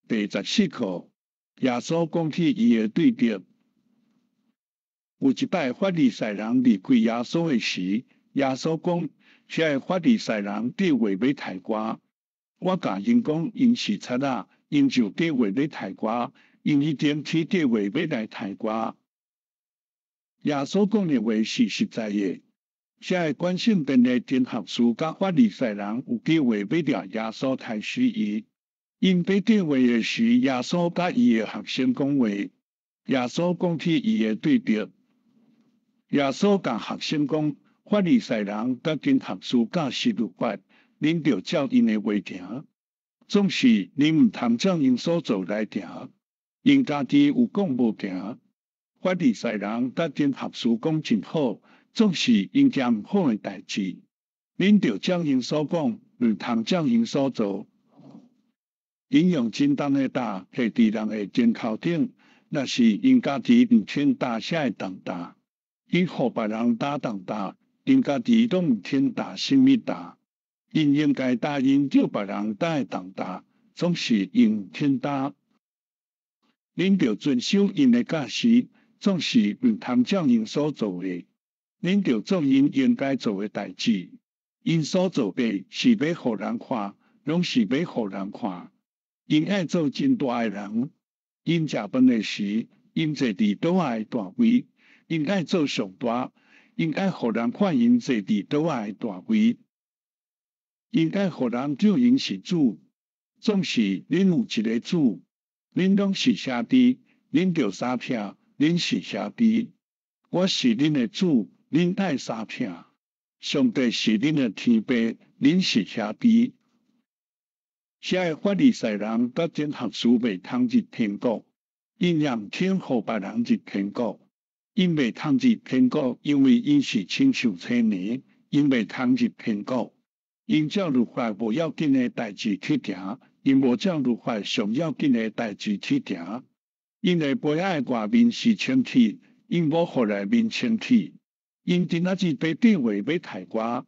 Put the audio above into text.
第14課，耶穌講起伊的對白。有一擺法利賽人離開耶穌的時，耶穌講：遐个法利賽人計劃欲刣我，我共𪜶講，𪜶是賊仔，𪜶就計劃欲刣我，𪜶彼陣起計劃欲來刣我。耶穌講的話是實在的。遐个管聖殿的經學士佮法利賽人有計劃欲掠耶穌刣死伊。𪜶欲計劃的時，耶穌佮伊的學生講話。耶穌講起伊的對白。耶穌共學生講：法利賽人佮經學士教示律法，恁著照𪜶的話行。總是恁毋通照𪜶所做來行。𪜶家己有講無行。法利賽人佮經學士講真好，總是𪜶行毋好的代誌。恁著照𪜶所講，毋通照𪜶所做。𪜶用真重的擔繫佇人的肩頭頂，若是𪜶家己毋肯擔啥个重擔，𪜶予別人擔重擔，𪜶家己攏毋肯擔啥物擔。𪜶應該擔𪜶叫別人擔的重擔，總是𪜶毋肯擔。恁著遵守𪜶的教示，總是毋通照𪜶所做的。恁著做𪜶應該做的代誌。𪜶所做的是欲予人看，攏是欲予人看。𪜶愛做真大的人，𪜶食飯的時，𪜶坐佇桌仔的大位，𪜶愛做上大，𪜶愛予人看𪜶坐佇桌仔的大位，𪜶愛予人叫𪜶是主，總是恁有一个主，恁攏是兄弟，恁著相疼，恁是兄弟。我是恁的主，恁愛相疼。上帝是恁的天父，恁是兄弟。遐个法利賽人佮經學士袂通入天國，𪜶也毋肯予別人入天國。𪜶袂通入天國，因為𪜶是親像青年，𪜶袂通入天國。𪜶照律法無要緊的代誌去行，𪜶無照律法上要緊的代誌去行。𪜶的杯仔的外面是清氣，𪜶無予內面清氣。𪜶今仔日欲計劃欲刣我，